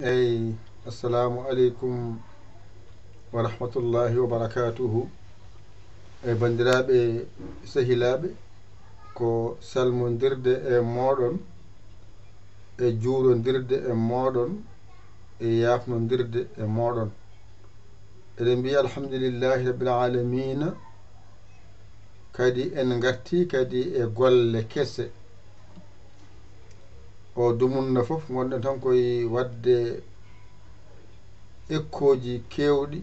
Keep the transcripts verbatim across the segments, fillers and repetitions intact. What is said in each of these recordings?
Eyi, assalamu aleykum wa rahmatullahi wa barakatuhu. E banndiraaɓe sehilaaɓe, ko salmondirde e mooɗon, e juurondirde e mooɗon, e yaafnondirde e mooɗon. Eɗen mbiya alhamdulillahi rabbil alamina, kadi en ngarti kadi e golle kese. O dumunna fof ngonɗen tan koye waɗde ekkooji keewɗi.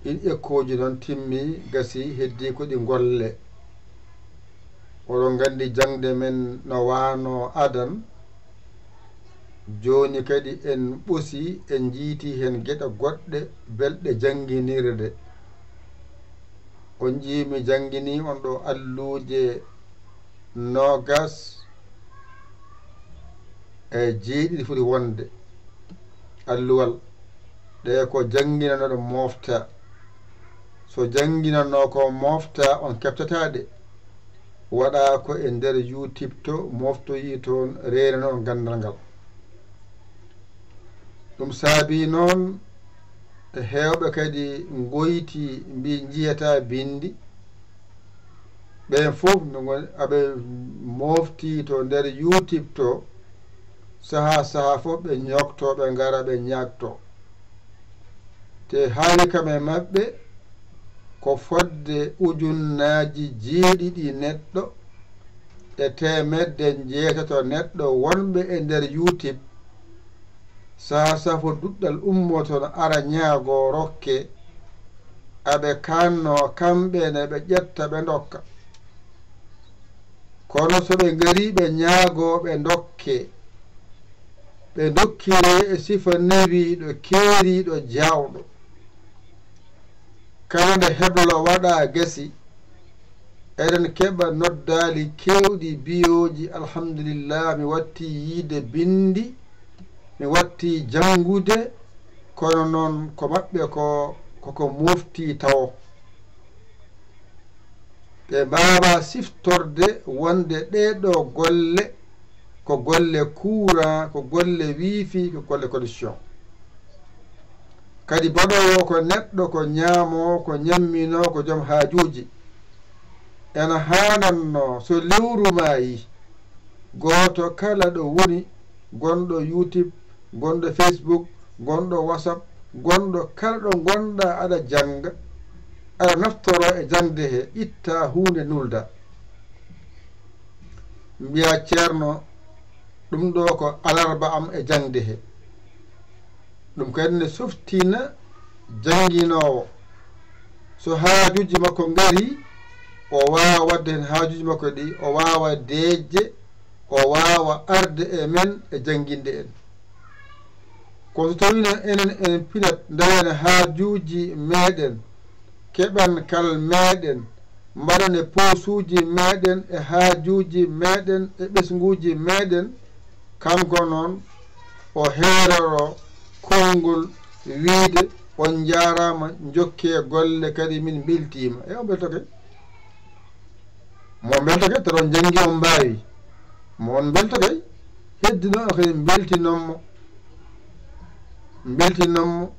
Ɗin ekkooji noon timmi, gasi, heddii ko ɗi golle. Oɗon nganndi jaŋde men no waano adan. Jooni kadi en ɓosi, en njiiti heen geɗe goɗɗe belɗe jannginirde. On njii mi janngini on ɗo alluuje noogas e jeeɗiɗi foti wonde. Alluwal ɗe ko jannginanooɗo moofta. So jannginanoo ko moofta, on keɓtataa ɗe. Waɗa ko e nder YouTube to, mooftoyi toon, reenanoo ganndal ngal. Ɗum saabii noon e heewɓe kadi ngoyti mbi njiyataa binndi. Ɓeen fof no ngoni aɓe moofti to nder YouTube to, sahaa sahaa fof ɓe ñoogtoo, ɓe ngara ɓe ñaagtoo. Te haali kam e maɓɓe ko fodde ujunnaaji jeeɗiɗi neɗɗo e teemedde njeetato neɗɗo wonɓe e nder YouTube. Sahaa sahaa fof duɗal ummoto no ara ñaagoo rokke, aɓe kaannoo kamɓe ne ɓe ƴetta ɓe ndokka. Kono so ɓe ngarii ɓe ñaagoo ɓe ndokkee, ɓe ndokkiree e sifa newiiɗo, keeriiɗo, jaawɗo. Kala nde heblo waɗaa gasi, eɗen keɓa noddaali keewɗi biyooji, alhamdulillah, mi wattii yiide binndi, mi wattii janngude, kono noon ko maɓɓe ko, koko mooftii tawo. Ɓe mbaawaa siftorde wonde ɗee ɗoo golle ko golle courant, ko golle wifi, ko golle connexion. Kadi baɗoowo ko neɗɗo, ko ñaamoo, ko ñamminoo, ko joom haajuuji. Ena haanannoo so lewru maayii, gooto kala ɗo woni, gonɗo YouTube, gonɗo Facebook, gonɗo WhatsApp, gonɗo kala ɗo ngonɗaa aɗa jannga, aɗa naftoroo e jaŋde he, ittaa huunde nuldaa. Mbiyaa, "Ceerno, ɗum ɗo ko alarba am e jaŋde he." Ɗum kadi ne softina jannginoowo. So haajuuji makko ngarii, o waawa waɗde heen haajuuji makko ɗi, o waawa deeƴde, o waawa arde e men e jannginde en. Kono so tawii noon enen, enen pinat, ndewena haajuuji meeɗen, keɓan kal meeɗen, mbaɗan e poosuuji meeɗen, e haajuuji meeɗen, e ɓesnguuji meeɗen, kanko noon o heeroro konngol wiide, "On njaaraama, njokkee golle, kadi min mbeltiima." E o mbelto kay? Mo mbelto kay, tawa on njanngi, on mbaawi. Mo on mbelto kay, heddino on kay mbeltinon mo. Mbeltinon mo.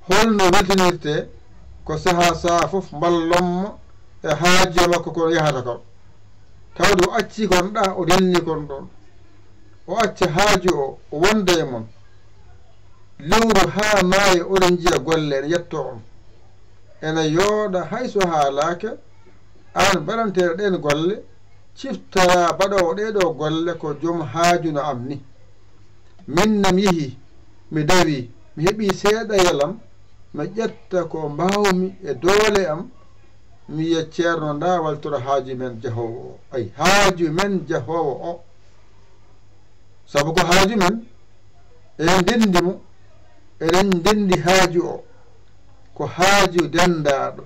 Holno weltinirtee? Ko sahaa sahaa fof mballon mo e haaju makko ko yahata kon. Tawde o accii kon ɗaa, o renni kon ɗoon. O acca haaju o, o wonda e mon. Lewru haa maaya, oɗon njiya golle ene yettoo on. Ene yooɗa hay so haalaaka, aan mbaɗanteeɗo ɗeen golle, ciftoraa baɗoowo ɗee ɗoo golle ko joom haaju no am ni. Min ne mi yehii, mi dawii, mi heɓii seeɗa yalam, mi ƴetta ko mbaawmi e doole am, mi wiya, "Ceerno, ndaa waltora haaju men jahoowo o." Ay, haaju men jahoowo o. Sabu ko haaju men, eɗen ndenndi mo, eɗen ndenndi haaju o, ko haaju denndaaɗo.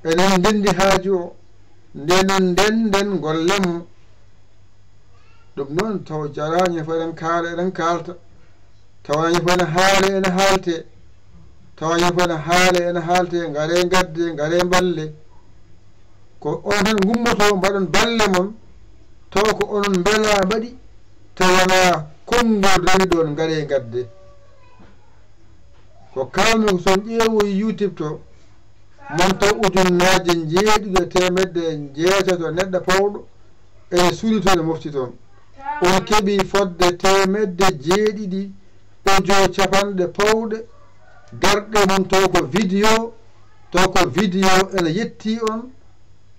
Eɗen ndenndi haaju o, ndenen ndennden golle mum. Ɗum noon, taw jaraani fof eɗen kaala, eɗen kaalta. Tawa ñande fof ene haale, ene haalte. Tawa ñande fof ene haale, ene haalte. Ngaree ngadde, ngaree mballe. Ko onon tan ngummoto, mbaɗon balle mon. Tawa ko onon mbelaa mbaɗi. Tawa wonaa Konngol rewi ɗoon, ngaree ngadde. Ko kaalmi ko, so on ƴeewoyi YouTube to, mon taw ujunnaaje njeeɗiɗi e teemedde e jeetato neɗɗo pawɗo ene suuli toon, e mofti toon. On keɓii fodde teemedde jeeɗiɗi audio capanɗe pawɗe garɗe mum, taw ko vidéo, taw ko vidéo ene yetti on,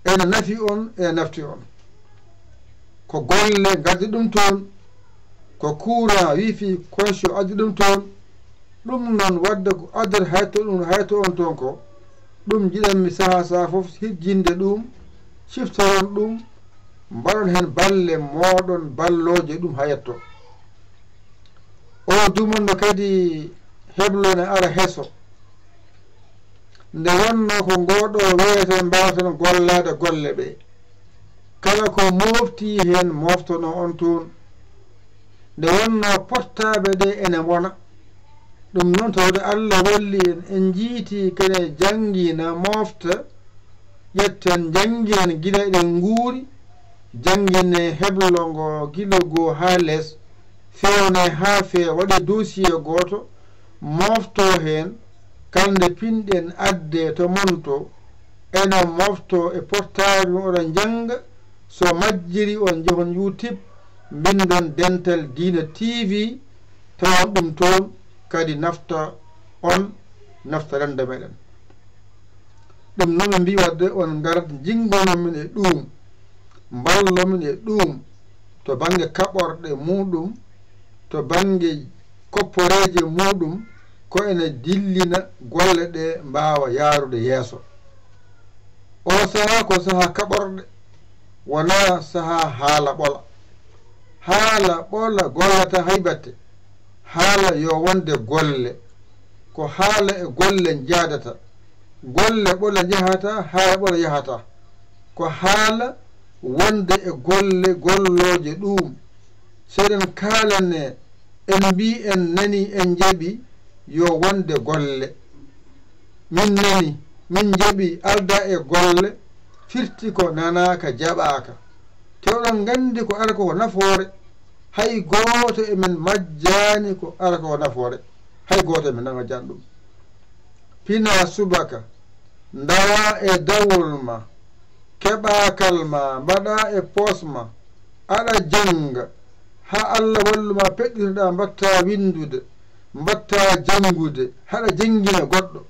ene nafi on, ene nafti on. Ko golle ngaddi ɗum toon, ko courant, wifi, connexion addi ɗum toon. Ɗum noon, wadde ko addata hay to ɗum, hay to on toon ko, ɗum njiɗanmi sahaa sahaa fof hirjinde ɗum, ciftoron ɗum, mbaɗon heen balle mooɗon ballooje ɗum haa yetto. O dumunno kadi heblo ne ara heso. Nde wonnoo ko ngoo ɗoo weeyo tan mbaawten gollaade golle ɗee. Kala ko mooftii heen mooftonoo on toon. Nde wonnoo portable ɗee ene ngona. Ɗum noon, tawde Allah walli en, en njiytii kene janngina, moofta, ƴetten, njannginen gila eɗen nguuri, janngine heblo ngo gila goo haa les, feewne haa feewa, waɗe dossier gooto, moofto heen, kala nde pinɗen adde to mon to, ene mofto e portable mum, oɗon njannga, so majjiri on njehon YouTube, mbinndon Dental Diina T V, tawon ɗum toon, kadi nafta on, nafta renndo meɗen. Ɗum noon ɓe mbii wadde on ngarat njinngonon min e ɗuum, mballon min e ɗuum to bannge kaɓorɗe muuɗum, to bannge kopporeeje muuɗum, ko ene dillina golle ɗe mbaawa yaarude yeeso. Oo sahaa ko sahaa kaɓorɗe, wonaa sahaa haala ɓola. Haala ɓola gollataa hay batte. Haala yo wonde golle. Ko haala e golle njaadata. Golle ɓola njahata, haala ɓola yahata. Ko haala wonde e golle gollooje ɗuum. So eɗen kaalane, en mbii en nanii, en njaɓi, yo wonde golle. Min nanii, min njaɓi, aldaa e golle, firti ko nanaaka, jaɓaaka. Te oɗon nganndi ko ara ko nafoore, hay gooto e men majjaani ko ara ko nafoore, hay gooto e men majjaani ɗum. Pinaa subaka, ndawaa e dawol ma, keɓaa kal ma, mbaɗaa e poos ma, aɗa jannga, haa Allah wallu ma, peɗɗitoɗaa, mbaɗtaa winndude, mbaɗtaa janngude, haɗa janngina goɗɗo.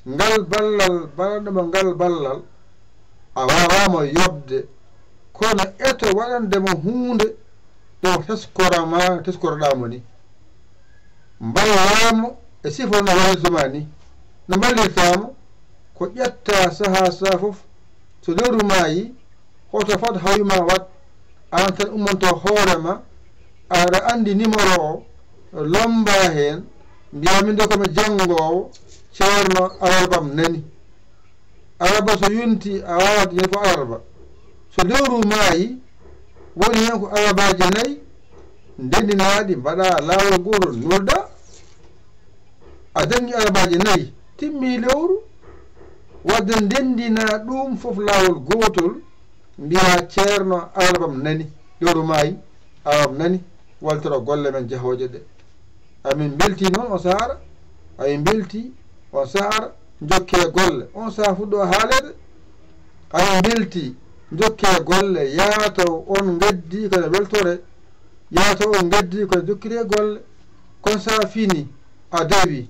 Ngal ballal, mbaɗanɗo mo ngal ballal, a waawaama yoɓde, kono eto waɗande mo huunde ɗo teskora ma, teskoroɗaa mo ni. Mballaa mo e sifo no wallirta ma ni. No mballirtaa mo, ko ƴettaa sahaa sahaa fof, so lewru maayi, hoto fad hawi ma waɗ, aan tan ummanto hoore ma, aɗa anndi numéro o, lommbaa heen, mbiyaa min de ko mi janngoowo, ceerno alarba am nani. Alarba so yonti, a waawat yen ko alarba. So lewru maayi, woni heen ko alarbaaji nayi, ndenndinaaɗi, mbaɗaa laawol gootol, nulɗaa. A janngi alarbaaji nayi, timmi lewru, wadde ndenndinaa ɗum fof laawol gootol, mbiyaa ceerno alarba am nani, lewru maayi, alarba am nani, wallitoro golle men jahooje ɗe. Amin mbeltii noon on sahaa ara, amin mbeltii on sahaa ara, njokkee golle, on sahaa fuɗɗo haaleede, amin mbeltii, njokkee golle, yaataw on ngaddii ko no weltore, yaataw on ngaddii ko no jokkiree golle, kono so a fini, a dawi,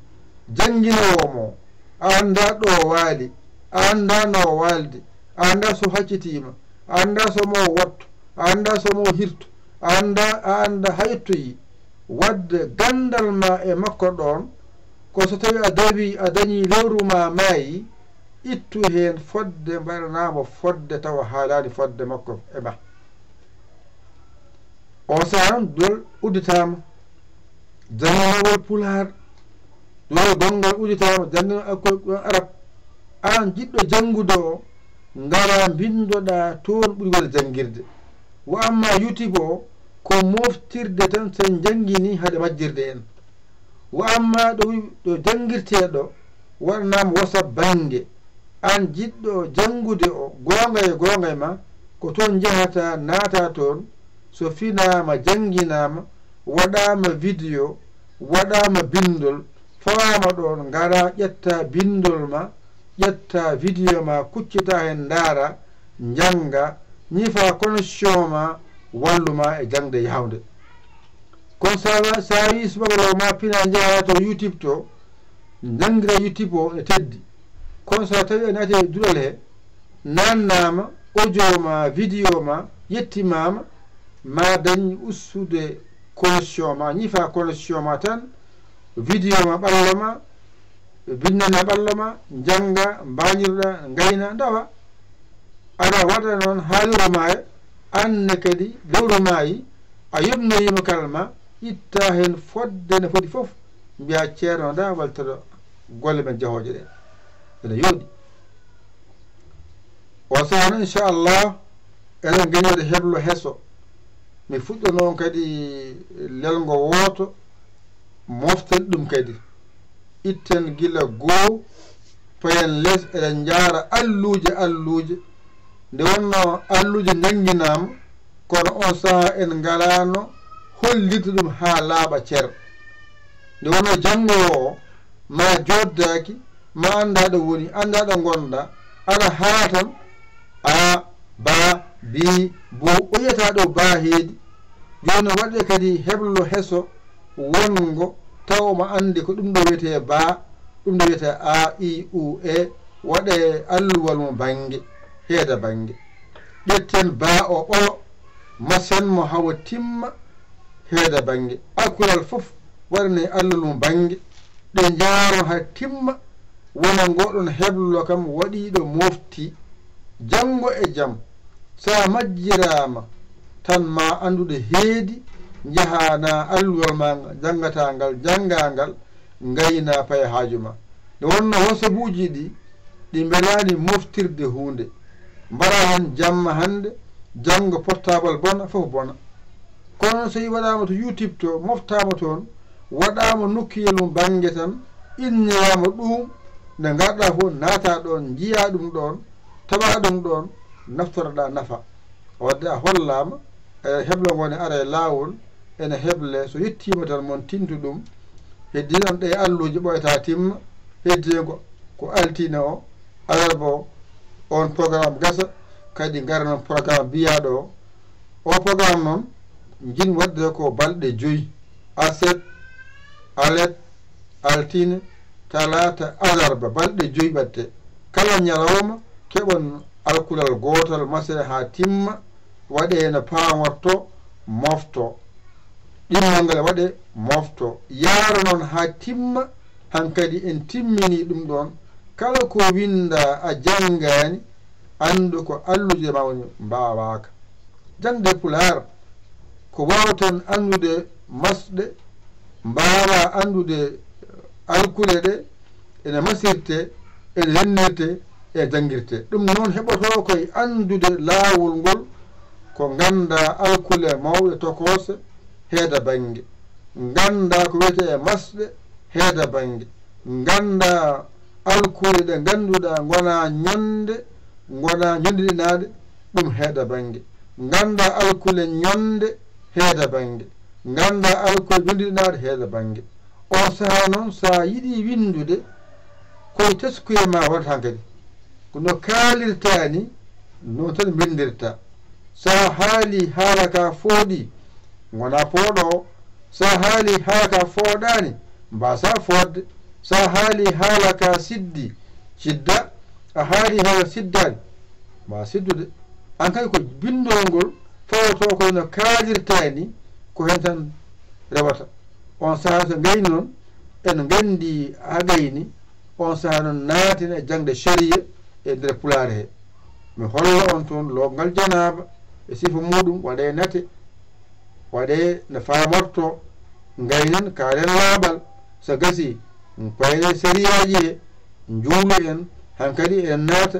jannginoowo mo, a anndaa ɗo o waali, a anndaa no o waaldi, a anndaa so haccitiima, a anndaa so mo wotto, a anndaa so mo hirto, a anndaa, a anndaa haa yettoyi. Wadde ganndal ma e makko ɗoon, ko so tawii a dawii, a dañii lewru ma maayi, ittu heen fodde mbaɗanaa mo fodde tawa haalaani fodde makko e ma. On sahaa noon duɗal udditaama, jannginowol pulaar, duɗal gonngal udditaama, jannginowol arab. Aan jiɗɗo janngude o, ngaraa mbinndoɗaa toon ɓuri welde janngirde. Wa amma YouTube o, ko moftirde tan, so en njannginii hade majjirde en. Wa amma ɗo wi-, ɗo janngirtee ɗo, waɗanaama WhatsApp bannge. Aan jiɗɗo janngude o, goonga e goonga e ma, ko toon njahataa, naataa toon, so finaama, jannginaama, Waɗaama video, waɗaama binndol, fawaama ɗoon, ngaraa ƴettaa binndol ma, ƴettaa video ma, kuccitaa heen, ndaaraa, njanngaa, ñifaa connexion ma, wallu ma e jaŋde yaawde. Kono so a, so a wii subaka ɗo ma pinaa njahaa to YouTube to, njanngiraa YouTube o ene teddi. Kono so a tawii a naati e duɗal he, naannaama, audio ma, video ma, yettimaama, ma dañ ustude connexion ma, ñifaa connexion ma tan, video ma ɓallo ma, binndana ɓallo ma, njanngaa, mbaañiroɗaa, ngaynaa, ndawaa. Aɗa waɗa noon haa lewru maaya, aan ne kadi lewru maayi, a yooɓnoyiima kala ma, ittaa heen fodde no foti fof, mbiyaa ceerno ndaa waltoɗo golle men jahooje ɗe. Ene yooɗi. O sahaa noon, inchallah, eɗen ngeñoode heblo heso. Mi fuɗɗo noon kadi lelngo wooto, moften ɗum kadi. Itten gila goo, payen les, eɗen njaara alluuje, alluuje. Nde wonnoo alluuje njannginaama, kono on sahaa en ngalaano hollirde ɗum haa laaɓa cer. Nde wonnoo janngo o, ma joddaaki, ma anndaa ɗo woni, anndaa ɗo ngonɗaa, aɗa haala tan, a, ba, bi, bu, o yiyataa ɗo ba heedi. Jooni waɗde kadi heblo heso wonngo, tawa omo anndi ko ɗum ɗo wiyetee ba, ɗum ɗo wiyetee a, i, u, e, waɗee alluwal mum bannge, heeda bannge. Ƴetten ba o ɓolo, masen mo hawa timma, heeda bannge. Alkulal fof waɗanee alluwal mum bannge, ɗe njaaron haa timma, wona ngoɗon heblo kam waɗiiɗo mofti. Janngo e jam, so a majjiraama tan ma anndude heedi, njahaa na alluwal ma njanngataa ngal, njanngaa ngal, ngaynaa paya haaju ma. Nde wonnoo wasabuuji ɗi, ɗi mbelaani moftirde huunde. Mbaɗaa heen jamma hannde, janngo portable bona, fof bona. Kono noon so tawii waɗaama to YouTube to, moftaama toon, waɗaama nokkuyel mum bannge tan, inniraama ɗum, nde ngarɗaa fof naataa ɗoon, njiyaa ɗum ɗoon, tawaa ɗum ɗoon, naftoroɗaa nafa. Waɗde a hollaama, e heblo ngo ne ara e laawol, ene heble, so yettiima tan mon tintu ɗum. Heddii noon ɗe alluuje ɓooyata timma, heddii ko, ko altine o, alarba o, on programme gasa, kadi ngara noon programme biyaaɗo o. O programme noon, njin waɗde ko balɗe joyi, aset, alet, altine, talaata, alarba, balɗe joyi ɓatte. Kala ñalawma keɓon alkulal gootal mase haa timma, waɗee no paamorto, mofto. Ɗimmal ngal waɗee, mofto. Yaaro noon haa timma, hankadi en timmini ɗum ɗoon. Kala ko winndaa a janngaani, anndu ko alluuje ma woni mbaawaaka. Jaŋde Pulaar ko waawten anndude masɗe, mbaawaa anndude alkule ɗe ene masirte, ene rennirte, ene janngirte. Ɗum noon heɓotoo ko e anndude laawol ngol, ko nganndaa alkule mawɗe tokoose heeda bannge, nganndaa ko wiyetee masɗe heeda bannge, nganndaa alkule ɗe ngannduɗaa ngonaa ñonde, ngonaa ñondiɗinaaɗe, ɗum heeda bannge, nganndaa alkule ñonde heeda bannge, nganndaa alkule ñondiɗinaaɗe heeda bannge. On sahaa noon, so a yiɗii winndude, ko e teskuye ma wonata hankadi. Ko no kaalirtaa ni, noon tan mbinndirtaa. So a haalii haala ka fooɗi, ngonaa pooɗoowo. So a haalii haala ka fooɗaani, mbaasaa fooɗde. So a haalii haala ka siddi, sidda. A haalii haala siddaani, mbaa siddude. Hankadi ko binndol ngol fawotoo ko no kaalirtaa ni, ko heen tan rewata. On sahaa so ngayni noon, en nganndi haa gayni, on sahaa noon naaten e jaŋde sariya e nder Pulaar he. Mi holla on toon lookngal janaaba e sifa muuɗum, waɗee nate, waɗee no faamortoo, ngaynen, kaalen laaɓal, so gasii, payen e sariyaaji he, njuulu en, hankadi en naata,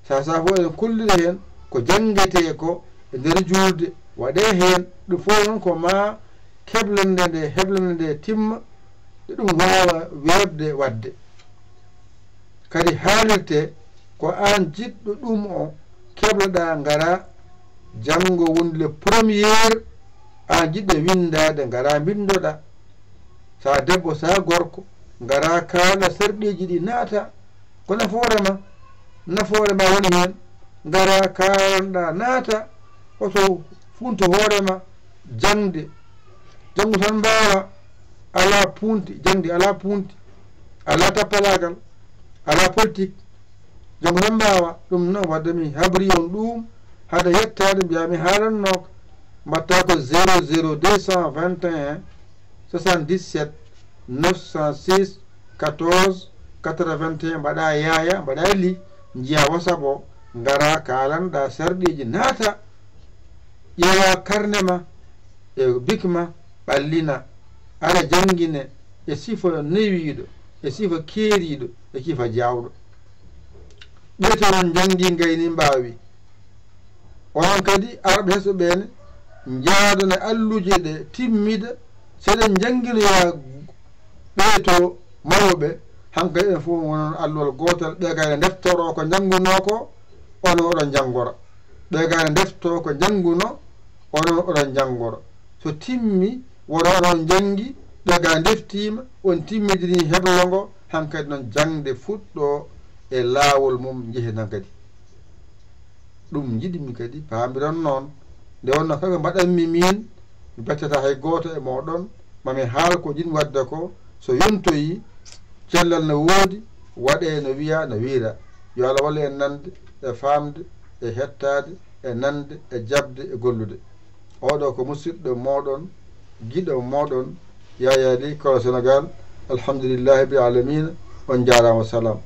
sahaa sahaa fof eɗen kollira heen ko janngetee ko e nder juulde, waɗee heen, ɗum fof noon ko maa keblannde nde, heblannde nde timma, nde ɗum waawa weeɓde waɗde. Kadi haalirtee ko aan jiɗɗo ɗum o, kebloɗaa ngaraa janngo wonde le premier Aan jiɗɗo winndaade, ngaraa mbinndoɗaa. Sa debbo, sa gorko, ngaraa kaala sarɗiiji ɗi naata. Ko nafoore ma, nafoore ma woni heen. Ngaraa kaalanɗaa naata, hoto funto hoore ma. Jaŋde, janngu tan mbaawa, alaa punti, jaŋde alaa punti, alaa tappalaagal, alaa politik. Janngu tan mbaawa. Ɗum noon, wadde mi habri on ɗum, hade yettaade mbiyaa mi haalannoo ko. Mbaɗtaa ko zéro zéro deux cent vingt et un soixante-dix-sept neuf cent six quatorze quatre-vingt-un, mbaɗaa yaaya, mbaɗaa li, njiyaa WhatsApp o, ngaraa kaalanɗaa sarɗiiji, naata, ƴeewaa karne ma e bik ma, ɓallina, ara janngine e sifa newiiɗo, e sifa keeriiɗo, e sifa jaawɗo. Ɓee to on njanngi, ngayni, mbaawi. Onon kadi arɓe heso ɓee ne, njaadana alluuje ɗe timmida, so eɗen njannginoya ɓee to mawɓe, hankadi en fof wonon alluwal gootal, ɓee kadi ndeftoroo ko njanngunoo ko, onon oɗon njanngora. Ɓee kadi ndeftoo ko njanngunoo, onon oɗon njanngora. So timmi, wota onon njanngi, ɓee kadi ndeftiima, on timmidirii heblo ngo, hankadi noon jaŋde fuɗɗoo e laawol mum, njehen hankadi. Ɗum njiɗmi kadi paamiron noon. Nde wonno kala ko mbaɗanmi miin, mi beccata hay gooto e mooɗon, ma mi haal ko njiɗmi waɗde ko, so yontoyii, cellal no woodi, waɗee no wiyaa, no wiyra. Yo Allah wallu en nande e faamde, e hettaade, e nande, e jaɓde, e gollude. Oɗo ko musidɗo mooɗon, giɗo mooɗon, Yaya Ly, Kolo Senegal. Alhamdulillahi rabbil alamina. On njaaraama, salaam.